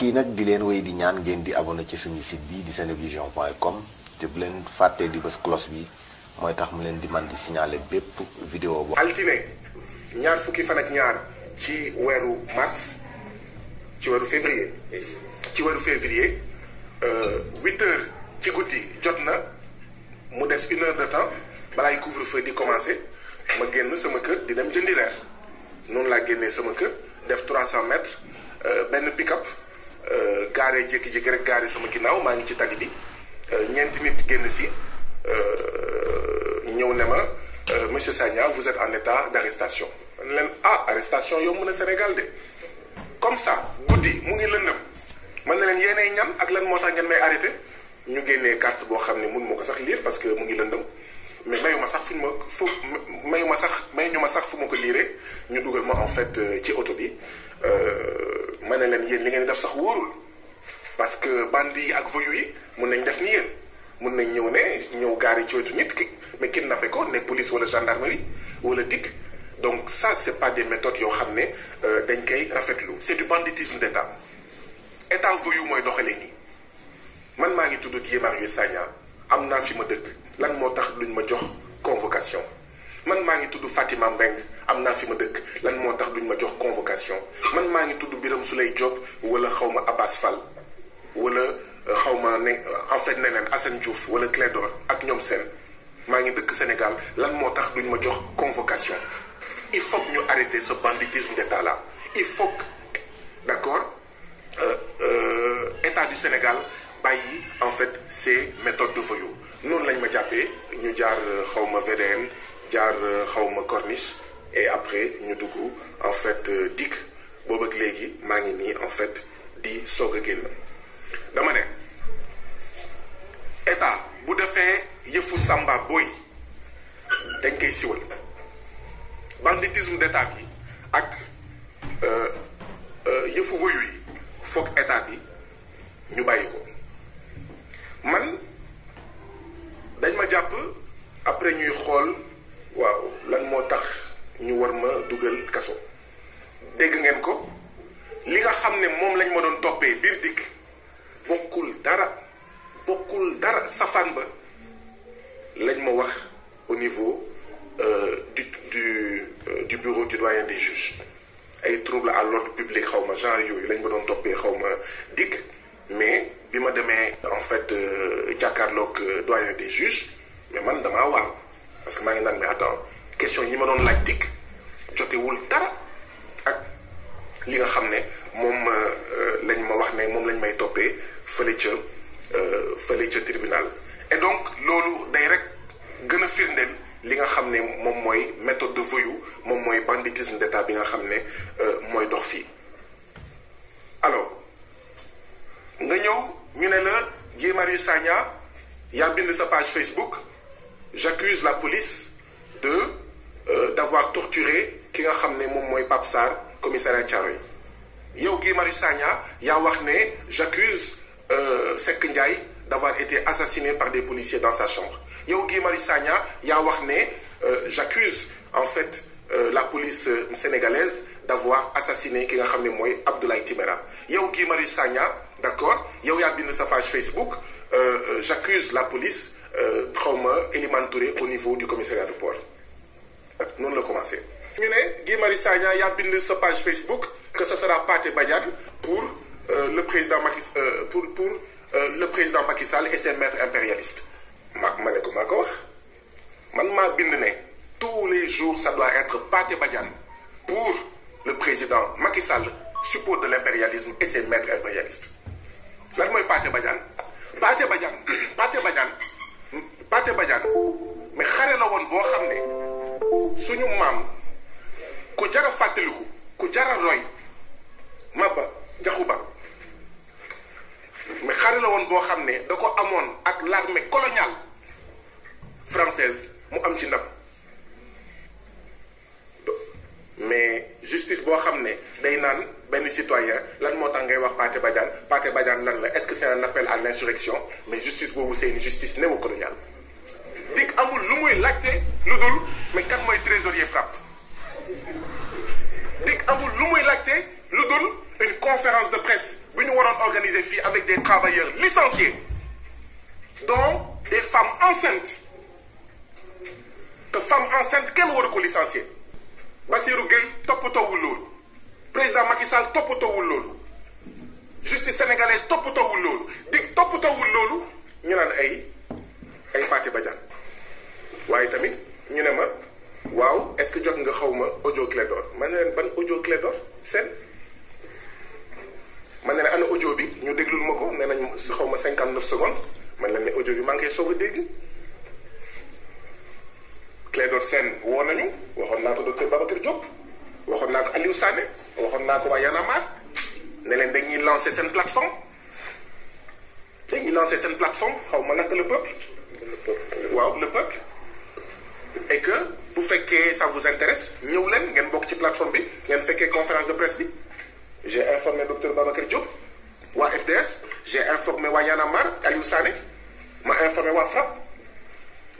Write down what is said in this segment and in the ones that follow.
yi nag di leen wéy di ñaan ngeen di abonné ci suñu site bi di senevision.com te bu leen fàttee di bës cloche bi mooy tax mu leen di man di signaler bépp vidéo bu altine ñaar fukki fan ak ñaar ci weeru mars ci weeru février 8 heures ci guddi jot na mu des 1 heure de temps balaay couvre-feu di commencer ma génn sama kër di dem jëndi reer noonu laa génnee sama kër def 300 mètres benn pick-up gaare jékki-jékki rek gaare sama ginnaaw maa ngi ci tali bi ñeenti nit génn si ñëw ne ma monsieur Sagna vous êtes en état d'arrestation man leen arrestation yomb na Sénégal de comme ça guddi mu ngi lëndëm man ne leen yéenay ñan ak lan moo tax ngeen may arrêté ñu génnee carte boo xam ne mun ma ko sax lire parce que mu ngi lëndëm mais mayu ma sax mayu ma sax fu ma ko liiree ñu dugal ma en fait ci oto bi ma ne leen yéen li ngeen def sax wóorul parce que bandi yi ak voyou yi mun nañ def ni yéen mun nañ ñëw gaar yi ci wetu nit ki mais kidnappé ko ne police wala gendarmerie wala DIC donc ça c'est pas des méthodes yoo xam ne dañ koy rafetlu c'est du banditisme d'état état voyou mooy doxalee nii man maa ngi tudd Guy Marius Sagna am naa fi ma dëkk lan moo tax duñ ma jox convocation man maa ngi tudd Fatima Mbeng am naa fi ma dëkk lan moo tax duñ ma jox convocation man maa ngi tudd Birame Souleye Diop wala xawma Abbas Fall wala xawma ne en fait neneen Assane Diouf wala Clédor ak ñoom seen maa ngi dëkk Sénégal lan moo tax duñ ma jox convocation il faut que ñu arrêter ce banditisme d'état là il faut que d'accord état du Sénégal bàyyi en fait ces méthodes de voyou noonu lañ ma jàppee ñu jaar xawma VDN jaar xawma Corniche et après ñu dugg en fait DIC boobu ak léegi maa ngi nii en fait di soog a génn dama ne état bu defee yëfu samba boy dañ koy siwal banditisme d'état bi ak yëfu voyou yi foog état bi ñu bàyyi ko man dañ ma jàpp après ñuy xool waaw lan moo tax ñu war ma dugal kaso dégg ngeen ko li nga xam ne moom lañ ma doon toppee biir DIC bokkul dara safaan ba lañ ma wax au niveau du bureau du doyen des juges ay trouble à l'ordre public xaw ma genre yooyu lañ ma doon toppee xaw ma DIC mais bi ma demee en fait jàkkaarloog doyen des juges mais man damaa waaw parce que maa ngi naan mais attends question yi ma doon laaj DIC jotewul dara ak li nga xam ne moom lañ ma wax ne moom lañ may toppee fële ca tribunal et donc loolu day rek gën a firndeel li nga xam ne moom mooy méthode de voyou moom mooy banditisme d'état bi nga xam ne mooy dox fii alors nga ñëw ñu ne la Guy Marius Sagna yaa bind sa page Facebook j'accuse la police d'avoir torturé ki nga xam ne moom mooy Pape Sarr commissariat Thiaroye yow Guy Marius Sagna yaa wax ne j'accuse Seck Ndiaye d'avoir été assassiné par des policiers dans sa chambre yow Guy Marius Sagna yaa wax ne j'accuse en fait la police sénégalaise d'avoir assassiné ki nga xam ne mooy Abdoulaye Timéra yow Guy Marius Sagna d'accord yow yaa bind sa page Facebook j'accuse la police xawma Elimane Touré au niveau du commissariat de port noonu la commencé ñu ne Guy Marius Sagna yaa bind sa page Facebook que ce sera Pathé Badiane pour le président Macky Sall et ses maîtres impérialistes ma ne ko maa ko wax man maa bind ne tous les jours ça doit être Pathé Badiane pour le président Macky Sall support de l'impérialisme et ses maîtres impérialistes lan mooy Pathé Badiane mais xare la woon boo xam ne suñu maam ku jara fàttaliku ku jara roy Maba Jaxu Ba mais xare la woon boo xam ne da ko amoon ak l'armée coloniale française mu am ci ndam mais justice boo xam ne day naan benn citoyen lan moo tax ngay wax Pathé Badiane lan la est-ce que c'est un appel à l'insurrection mais justice boobu c'est une justice néocoloniale DIC amul lu muy laajte lu dul mais kan mooy trésorier frappe DIC amul lu muy laajte lu dul une conférence de presse bi ñu waroon organiser fii avec des travailleurs licenciés dont des femmes enceintes te femme enceinte kenn waru ko licencier Bassirou Gueye toppatoowul loolu président Macky Sall toppatoowul loolu justice sénégalaise toppatoowul loolu dig toppatoowul loolu ñu naan ay Pathé Badiane waaye tamit ñu ne ma waaw est-ce que jot nga xaw ma audio Clédor ma ne leen ban audio Clédor seen man ne leen ana audio bi ñu déglul ma ko nee nañ xaw ma 59 secondes man leen ne audio bi maa ngi koy soog a dégg Clédor Sène woo nañu waxoon naa ko docteur Babacar Diop waxoon naa ko Aliou Sané waxoon naa ko waa Y'en a marre ne leen dañuy lancer seen plateforme xaw ma naka le peuple waaw le peuple et que bu fekkee ça vous intéresse ñëw leen ngeen bokk ci plateforme bi ngeen fekkee conférence de presse bi j'ai informé docteur Babacar Diop waa FDS j'ai informé waa Y'en a marre Aliou Sané ma informé waa FRAPP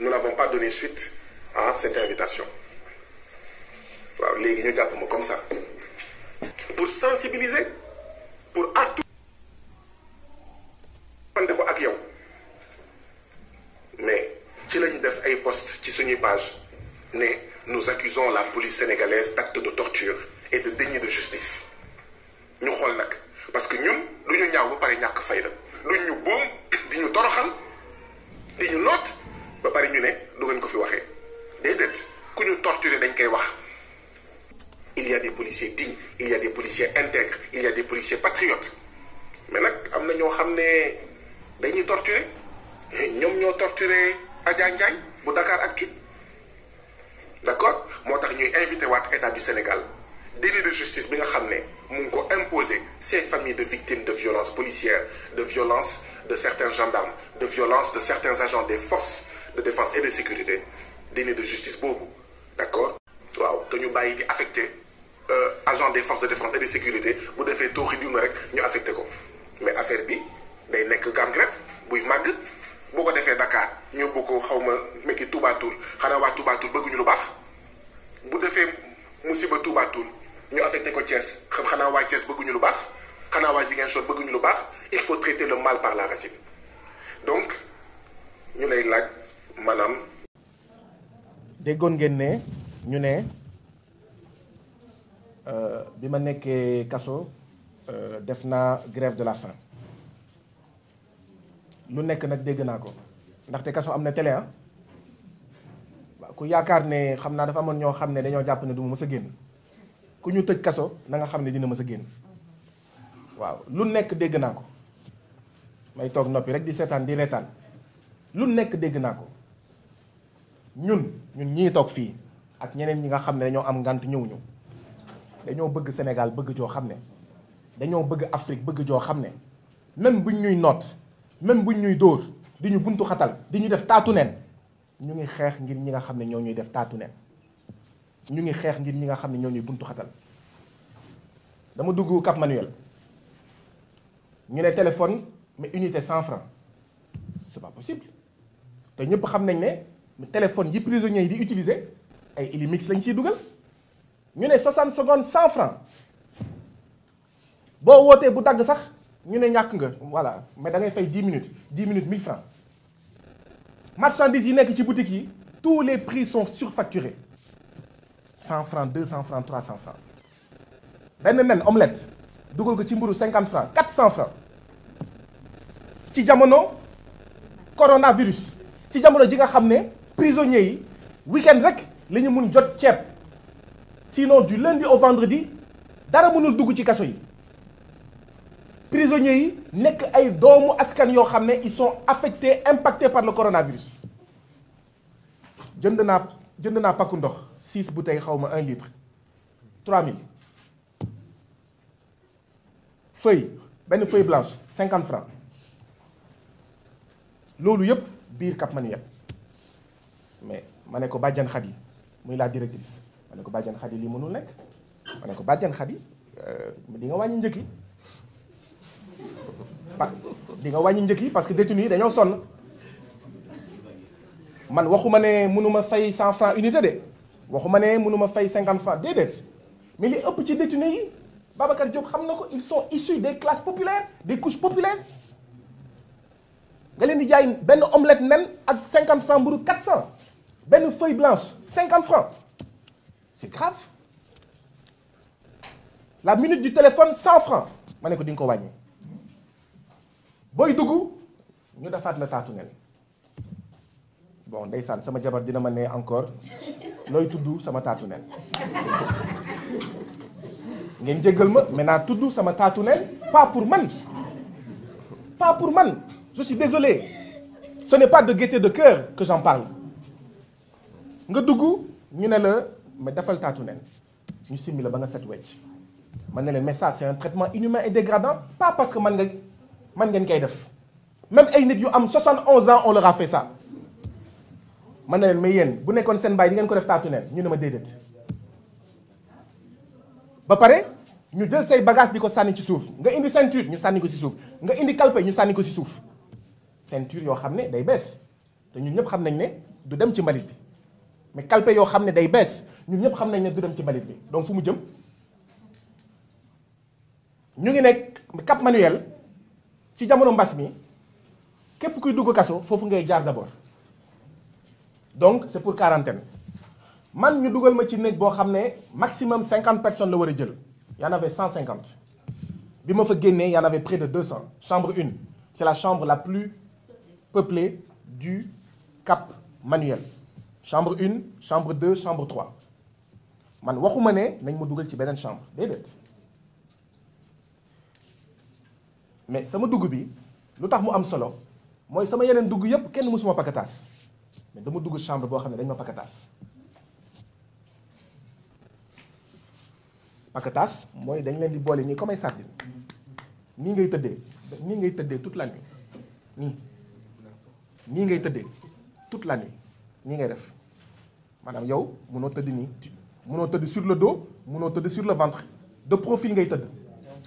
nous n'avons pas donné suite à cette invitation waaw léegi ñu jàpp ma comme ça pour sensibiliser pour artu wante ko ak yow mais ci lañu def ay post ci suñuy page ne nous accusons la police sénégalaise d'actes de torture et de déni de justice ñu xool nag parce que ñun du ñu ñaaw ba pare ñàkk fayda duñ ñu boom di ñu toroxal di ñu noot ba pare ñu ne du ngeen ko fi waxee déedéet ku ñu torturer dañ koy wax. Il y a des policiers dignes, il y a des policiers intègres, il y a des policiers patriotes mais nag am na ñoo xam ne dañuy torturer ñoom ñoo torturer Adja Ndiaye bu Dakaractu d'accord moo tax ñuy invité waat état du Sénégal délit de justice bi nga xam ne mu ngi ko imposer ces familles de victimes de violences policières de violences de certains gendarmes de violences de certains agents des forces de défense et de sécurité délit de justice boobu d'accord waaw te ñu bàyyi di affecté agent des forces de défense et de sécurité bu defee tooxi diw na rek ñu affecté ko mais affaire bi day nekk gangrène buy màgg boo ko defee Dakar ñu bëgg ko xaw ma mekki Touba Toul xanaa waa Touba Toul bëgguñu lu baax bu defee musiba Touba Toul ñu affecté ko Thiès xanaa waa Thiès bëgguñu lu baax xanaa waa Ziguinchor bëgguñu lu baax il faut traiter le mal par la racine donc ñu lay laaj maanaam. déggoon ngeen ne ñu ne bi ma nekkee kaso def naa grève de la faim lu nekk nag dégg naa ko ndaxte kaso am na télé ah ku yaakaar ne xam naa dafa amoon ñoo xam ne dañoo jàpp ne du ma mës a génn ku ñu tëj kaso na nga xam ne dina mës a génn waaw lu nekk dégg naa ko may toog noppi rek di seetaan di reetaan lu nekk dégg naa ko ñun ñii toog fii ak ñeneen ñi nga xam ne dañoo am ngant ñëwuñu dañoo bëgg Sénégal bëgg joo xam ne dañoo bëgg Afrique bëgg joo xam ne même buñ ñuy noot même buñ ñuy dóor di ñu buntu xatal di ñu def taatu neen ñu ngi xeex ngir ñi nga xam ne ñoo ñuy def taatu neen ñu ngi xeex ngir ñi nga xam ne ñoo ñuy buntu xatal dama dugg Cap Manuel ñu ne téléphone mais unité 100 francs c'est pas possible te ñëpp xam nañ ne téléphone yi prisonniers yi di utiliser ay Illimix lañ siy dugal ñu ne 60 secondes 100 francs boo wootee bu dagg sax ñu ne ñàkk nga voilà mais da ngay fay 10 minutes 1000 francs marchandises yi nekk ci boutique yi tous les prix sont surfacturés 100 francs 200 francs 300 francs benn nen omelette dugal ko ci mburu 50 francs 400 francs ci jamono coronavirus ci jamono ji nga xam ne prisonniers yi week-end rek la ñu mun jot ceeb sinon du lundi au vendredi dara mënul dugg ci kaso yi prisonniers yi nekk ay doomu askan yoo xam ne ils sont affectés impactés par le coronavirus jënd naa pakku ndox 6 bouteilles xaw ma 1 litre 3000 benn feuille blanche 50 francs loolu yëpp biir Cap Manuel mais ma ne ko Badiane Khady muy la directrice ma ne ko Badiane Khady lii mënul nekk ma ne ko Badiane Khady di nga wàññi njëkk yi di nga wàññi njëkk yi parce que détenus yi dañoo sonn man waxuma ne mënuma fay 100 francs unité de waxuma ne mënuma fay 50 francs déedéet mais li ëpp ci détenus yi Babacar Diop xam na ko, ils sont issus des classes populaires, des couches populaires. nga leen di jaay benn omelette nen ak 50 francs mburu 400 benn feuille blanche 50 francs c'est grave. La minute du téléphone 100 francs ma ne ko di nga ko wàññi booy dugg ñu defaat la taatu nen. Bon ndeysaan sama jabar dina ma ne encore looy tudd sama taatu nen ngeen jéggal ma maintenant tudd sama taatu nen pas pour man, pas pour man. Je suis désolé, ce n'est pas de gaieté de cœur que j'en parle. nga dugg ñu ne la mais defal taatu nen ñu simmi la ba nga set wecc man ne leen mais ça c'est un traitement inhumain et dégradant, pas parce que man ngeen koy def. Même ay nit yu am 71 ans on leur a fait ça. man ne leen mais yéen bu nekkoon seen baay di ngeen ko def taatu nen ñu ne ma déedéet. ba pare ñu jël say bagage di ko sànni ci suuf nga indi ceinture ñu sànni ko ci suuf nga indi calpe ñu sànni ko ci suuf. ceinture yoo xam ne day bees te ñun ñëpp xam nañ ne du dem ci mbalit bi mais calpe yoo xam ne day bees ñun ñëpp xam nañ ne du dem ci mbalit bi donc fu mu jëm. ñu ngi nekk Cap Manuel ci jamono mbas mi képp kuy dugg kaso foofu ngay jaar d'abord donc c'est pour quarantaine. man ñu dugal ma ci néeg boo xam ne maximum 50 personnes la war a jël y en avait 150 bi ma fa génnee y en avait près de 200 chambre 1 c'est la chambre la plus peuplée du Cap Manuel. Chambre 1, chambre 2, chambre 3. Man waxuma ne nañ ma dugal ci beneen chambre déedéet mais sama dugg bi lu tax mu am solo mooy sama yeneen dugg yépp kenn mësuma pakataas mais dama dugg chambre boo xam ne dañ ma pakataas. pakataas mooy dañ leen di boole nii comme ay sardine nii ngay tëddee toute la nuit nii ngay tëddee toute la nuit nii ngay def maanaam yow mënoo tëdd nii mënoo tëdd sur le dos mënoo tëdd sur le ventre de profil ngay tëdd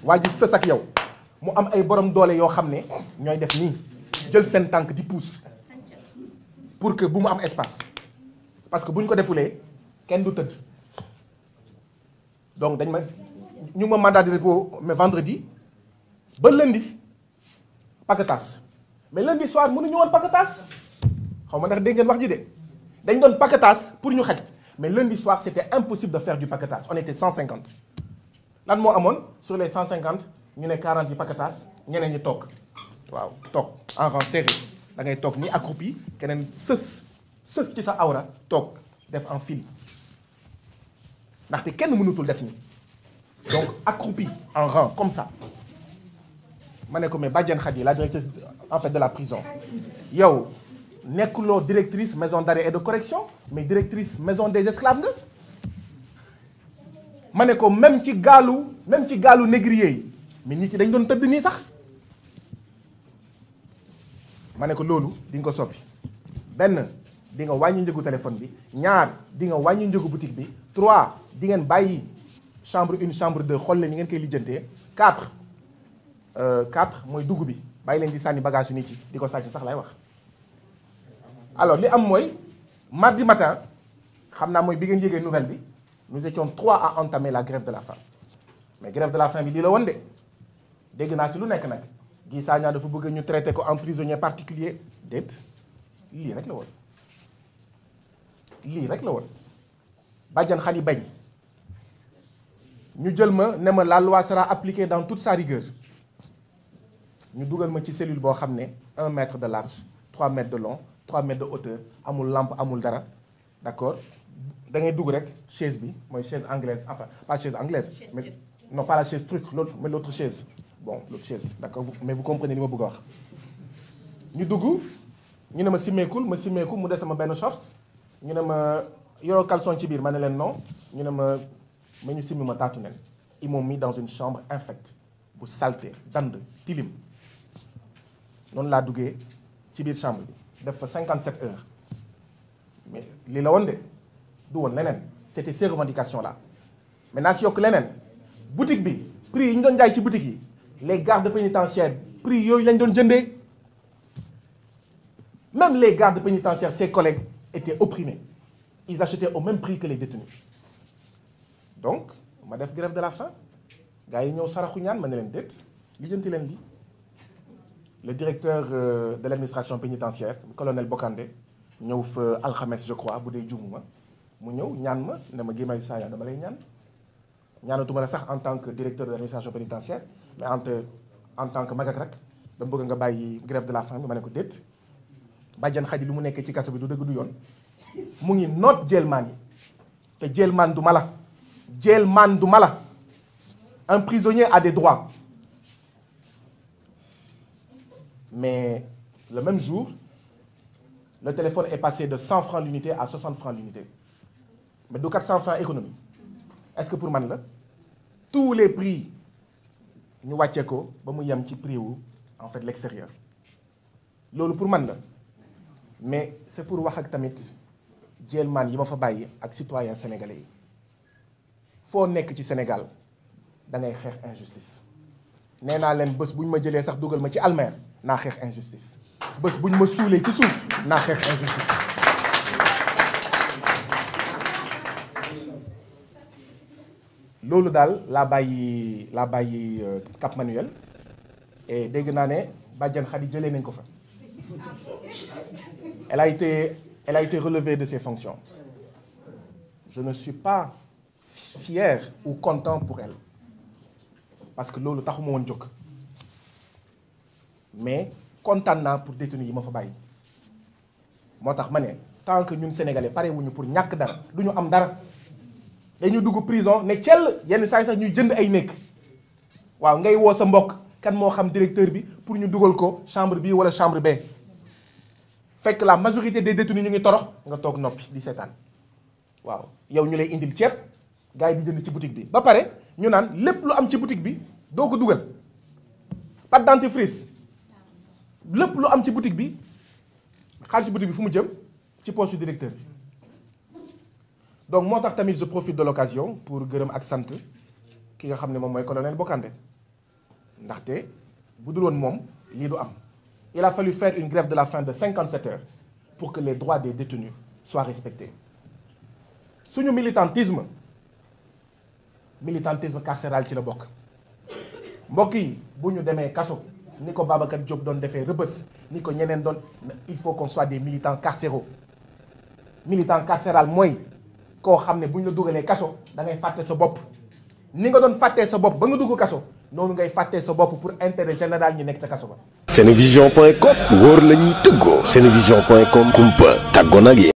waa ji sës ak yow mu am ay borom doole yoo xam ne ñooy def nii jël seen tànk di pousse pour que bu mu am espace parce que bu ñu ko defulee kenn du tëdd. donc dañ ma ñu ma mandat de dépôt mais vendredi ba lundi paquetage mais lundi soir mënuñu woon paquetage xaw ma ndax dégg ngeen wax ji de dañ doon paquetage pour ñu xaj mais lundi soir c'était impossible de faire du paquetage on était 150 lan moo amoon sur les 150 ñu ne 40 yi paquetage ñeneen ñi toog waaw toog en rang serré da ngay toog ni accroupi keneen sës ci sa awra toog def en file. ndaxte kenn mënutul def ni donc accroupi en rang comme ça ma ne ko mais Badiane Khady la directrice en fait de la prison yow nekkuloo directrice maison d'arrêt et de correction mais directrice maison des esclaves nga. ma ne ko même ci gaalu négrier yi mais nit yi dañ doon tëdd nii sax. ma ne ko loolu di nga ko soppi benn di nga wàññi njëgu téléphone bi ñaar di nga wàññi njëgu boutique bi 3 di ngeen bàyyi chambre 1 chambre 2 xool leen ni ngeen koy lijjantee 4 mooy dugg bi bàyyi leen di sànni bagage yu nit yi di ko sàcc sax lay wax. alors li am mooy mardi matin xam naa mooy bi ngeen yégee nouvelle bi nous étions 3 à entamer la grève de la faim mais grève de la faim bi lii la woon de dégg naa si lu nekk nag Guy Sagna dafa bëgg ñu traité ko en prisonnier particulier déet lii rek la woon. lii rek la woon Badiane Khady bañ ñu jël ma ne ma la loi sera appliquée dans toute sa rigueur ñu dugal ma ci cellule boo xam ne 1 mètre de large 3 mètres de long 3 mètres de hauteur amul lampe amul dara d'accord da ngay dugg rek chaise bi mooy chaise anglaise enfin pas chaise anglaise mais non pas la chaise truc l'autre mais l'autre chaise bon l'autre chaise d'accord mais vous comprenez li ma bëgg a wax ñu dugg ñu ne ma simmeekul mu des sama benn short ñu ne ma yoroo caleçon ci biir ma ne leen non ñu ne ma ñu simmi ma taatu nen ils m'ont mis dans une chambre infecte bu saleté dand tilim noonu laa duggee ci biir chambre bi def fa 57 heures mais lii la woon de du woon leneen c'était ces revendications là maintenant si yokk leneen boutique bi prix yi ñu doon jaay ci boutique yi les gardes pénitentiaires prix yooyu lañ doon jëndee même les gardes pénitentiaires ses collègues étaient opprimés ils achetaient au même prix que les détenus donc ma def grève de la faim gars yi ñëw saraxu ñaan ma ne leen déet lijjanti leen lii. Le directeur de l'administration pénitentiaire colonel Bokandé ñëw fa alxames je crois bu dee jumuma mu ñëw ñaan ma ne ma Guy Marius Sagna dama lay ñaan ñaanatuma la sax en tant que directeur de l'administration pénitentiaire mais en tant que mag ak rek dama bëgg nga bàyyi grève de la faim bi ma ne ko déet bàjjan Xadi lu mu nekkee ci kaso bi du dëgg du yoon mu ngi noot jéelmaan yi te jéelmaan du mala jéelmaan du mala un prisonnier a des droits. Mais le même jour, le téléphone est passé de 100 francs l'unité à 60 francs l'unité. Mais de 400 francs économie. Est-ce que pour man là, tous les prix, nous avons un prix en fait l'extérieur. C'est pour man là. Mais c'est pour wax ak tamit jéelmaan yi ma fa bàyyi ak citoyens sénégalais yi foo nekk ci Sénégal da ngay xeex injustice. nee naa leen bés bu ñu ma jëlee sax dugal ma ci almer naa xeex injustice bés bu ñu ma suulee ci suuf naa xeex injustice. loolu daal laa bàyyi Cap Manuel et dégg naa ne bàjjan Xadi jëlee nañ ko fa. Elle a été relevée de ses fonctions. Je ne suis pas fier ou content pour elle. Parce que loolu taxuma woon jóg mais kontaan naa pour détenu yi ma fa bàyyi moo tax ma ne tant que ñun sénégalais pare wuñu pour ñàkk dara du ñu am dara dañu dugg prison ne cell yenn saa yi sax ñuy jënd ay nekk waaw ngay woo sa mbokk kan moo xam directeur bi pour ñu dugal ko chambre bi wala chambre B fekk la majorité des détenus ñu ngi torox nga toog noppi di seetaan waaw yow ñu lay indil ceeb gars yi di jënd ci boutique bi ba pare ñu naan lépp lu am ci boutique bi doo ko dugal pâte dentifrice lépp lu am ci boutique bi xaalis boutique bi fu mu jëm ci poche du directeur bi. donc moo tax tamit je profite de l'occasion pour gërëm ak sant ki nga xam ne moom mooy colonel Bokandé ndaxte bu dul woon moom lii du am. Il a fallu faire une grève de la faim de 57 heures pour que les droits des détenus soient respectés. Suñu militantisme carcéral ci la bokk mbokk yi bu ñu demee kaso ni ko Babacar Diop doon defee Rebeuss ni ko ñeneen doon il faut qu'on soit des militants carcéraux. militant carcéral mooy koo xam ne bu ñu la dugalee kaso da ngay fàtte sa bopp ni nga doon fàttee sa bopp ba nga dugg kaso noonu ngay fàttee sa bopp pour intérêt général ñi nekk ca kaso ba. Senevision.com wóor la ñuy tëggoo. Senevision.com kumpa tàggoo nag